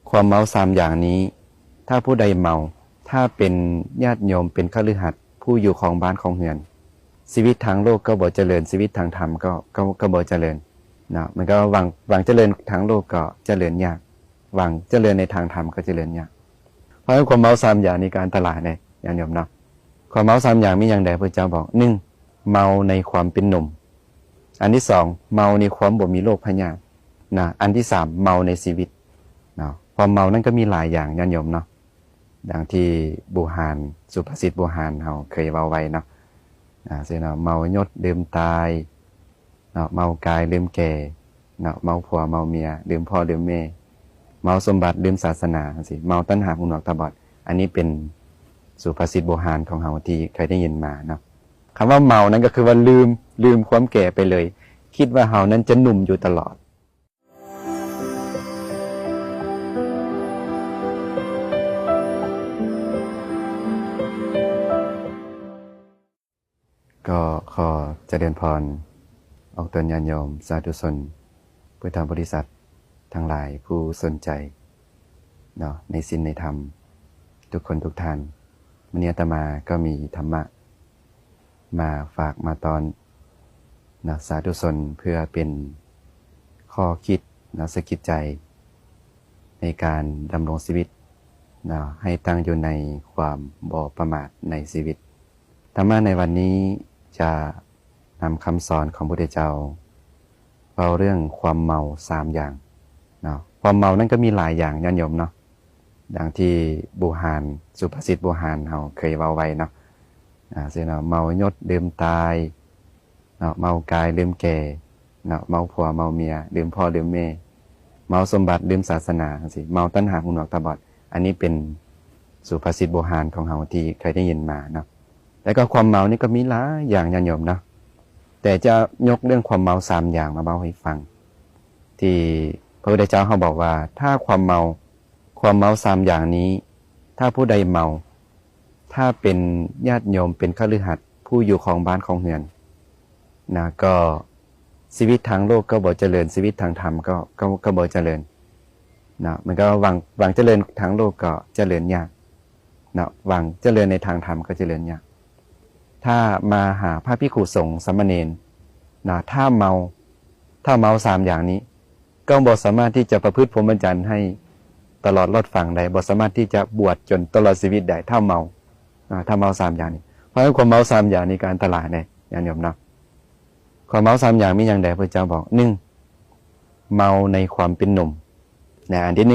ຄວາມເມົາສາມຢ່າງນີ້ ຖ້າຜູ້ໃດເມົາ ຖ້າເປັນຍາດໂຍມ ເປັນຄະລືຫັດ ຜູ້ຢູ່ຄອງບ້ານຄອງເຮືອນ ຊີວິດທາງໂລກກໍບໍ່ຈະເລີນ ຊີວິດທາງທຳກໍ ກໍ ກໍບໍ່ຈະເລີນເນາະ. ມັນກໍຫວັງ ຫວັງຈະເລີນທາງໂລກກໍຈະເລີນຍາກ ຫວັງຈະເລີນໃນທາງທຳກໍຈະເລີນຍາກ. ເພາະສະນັ້ນຄວາມເມົາສາມຢ່າງນີ້ກໍອັນຕະລາຍເດ້ຍາດໂຍມເນາະ. ຄວາມເມົາສາມຢ່າງມີຫຍັງແດ່? ພະເຈົ້າບອກ ໜຶ່ງ ເມົາໃນຄວາມເປັນໜຸ່ມ, ອັນທີສອງ ເມົາໃນຄວາມບໍ່ມີໂລກພະຍາດນະ, ອັນທີສາມ ເມົາໃນຊີວິດເນາະ. ຄວາມເມົານັ້ນກໍມີຫຼາຍຢ່າງຍາດໂຍມເນາະ, ດັ່ງທີ່ບູຮານ ສຸພາສິດບູຮານເຮົາເຄີຍເວົ້າໄວ້ເນາະ ອາ ເຊັ່ນວ່າ ເມົາຍົດ ດື່ມຕາຍເນາະ, ເມົາກາຍ ລືມແກ່ເນາະ, ເມົາຜົວເມົາເມຍ ລືມພໍ່ລືມແມ່, ເມົາສົມບັດ ລືມສາສະໜາ ຈັ່ງຊີ້, ເມົາຕັນຫາ ຫູໜວກຕາບອດ. ອັນນີ້ເປັນສຸພາສິດບູຮານຂອງເຮົາທີ່ເຄີຍໄດ້ຍິນມາເນາະ. ຄຳວ່າເມົານັ້ນກໍຄືວ່າລືມ ລືມຄວາມແກ່ໄປເລີຍ, ຄິດວ່າເຮົານັ້ນຈະໜຸ່ມຢູ່ຕະຫຼອດ. ກໍຂໍຈະເລີນພອນອອກຕົນຍາດໂຍມສາທຸຊົນ ພຸດທະບໍລິສັດທັງຫຼາຍຜູ້ສົນໃຈເນາະ ໃນສິນໃນທຳ ທຸກຄົນທຸກທ່ານ. ມື້ນີ້ອາດຕະມາກໍມີທຳມະມາຝາກມາຕ້ອນເນາະ ສາທຸຊົນ ເພື່ອເປັນຂໍ້ຄິດເນາະ ສະກິດໃຈ ໃນການດຳລົງຊີວິດເນາະ ໃຫ້ຕັ້ງຢູ່ໃນຄວາມບໍ່ປະໝາດໃນຊີວິດ. ທຳມະໃນວັນນີ້ຈະນຳຄຳສອນຂອງພະພຸດທະເຈົ້າ ເວົ້າເລື່ອງຄວາມເມົາສາມຢ່າງເນາະ. ຄວາມເມົານັ້ນກໍມີຫຼາຍຢ່າງຍາດໂຍມເນາະ, ດັ່ງທີ່ບູຮານ ສຸພາສິດບູຮານເຮົາເຄີຍເວົ້າໄວ້ເນາະ ອາ ເຊັ່ນວ່າ ເມົາຍົດ ດື່ມຕາຍເນາະ, ເມົາກາຍ ລືມແກ່ເນາະ, ເມົາຜົວເມົາເມຍ ລືມພໍ່ລືມແມ່, ເມົາສົມບັດ ລືມສາສະໜາ ຈັ່ງຊີ້, ເມົາຕັນຫາ ຫູໜວກຕາບອດ. ອັນນີ້ເປັນສຸພາສິດບູຮານຂອງເຮົາທີ່ເຄີຍໄດ້ຍິນມາເນາະ. ແລ້ວກໍຄວາມເມົານີ້ກໍມີຫຼາຍຢ່າງຍາດໂຍມເນາະ, ແຕ່ຈະຍົກເລື່ອງຄວາມເມົາສາມຢ່າງມາເວົ້າໃຫ້ຟັງ ທີ່ພະພຸດທະເຈົ້າເຮົາບອກວ່າ ຖ້າຄວາມເມົາ ຄວາມເມົາສາມຢ່າງນີ້ ຖ້າຜູ້ໃດເມົາ ຖ້າເປັນຍາດໂຍມ ເປັນຄະລືຫັດ ຜູ້ຢູ່ຄອງບ້ານຄອງເຮືອນນະ ກໍຊີວິດທາງໂລກກໍບໍ່ຈະເລີນ ຊີວິດທາງທຳກໍ ກໍ ກໍບໍ່ຈະເລີນເນາະ. ມັນກໍຫວັງ ຫວັງຈະເລີນທາງໂລກກໍຈະເລີນຍາກເນາະ, ຫວັງຈະເລີນໃນທາງທຳກໍຈະເລີນຍາກ. ຖ້າມາຫາພະພິກຂຸສົງສາມະເນນນະ ຖ້າເມົາ ຖ້າເມົາສາມຢ່າງນີ້ ກໍບໍ່ສາມາດທີ່ຈະປະພຶດພົມມະຈັນໃຫ້ຕະຫຼອດລອດຝັ່ງໄດ້, ບໍ່ສາມາດທີ່ຈະບວດຈົນຕະຫຼອດຊີວິດໄດ້ ຖ້າເມົາ ອາ ຖ້າເມົາສາມຢ່າງນີ້. ເພາະສະນັ້ນຄວາມເມົາສາມຢ່າງນີ້ກໍອັນຕະລາຍເດ້ຍາດໂຍມເນາະ. ຄວາມເມົາສາມຢ່າງມີຫຍັງແດ່? ພະເຈົ້າບອກ ໜຶ່ງ ເມົາໃນຄວາມເປັນໜຸ່ມນະ, ອັນທີໜຶ່ງ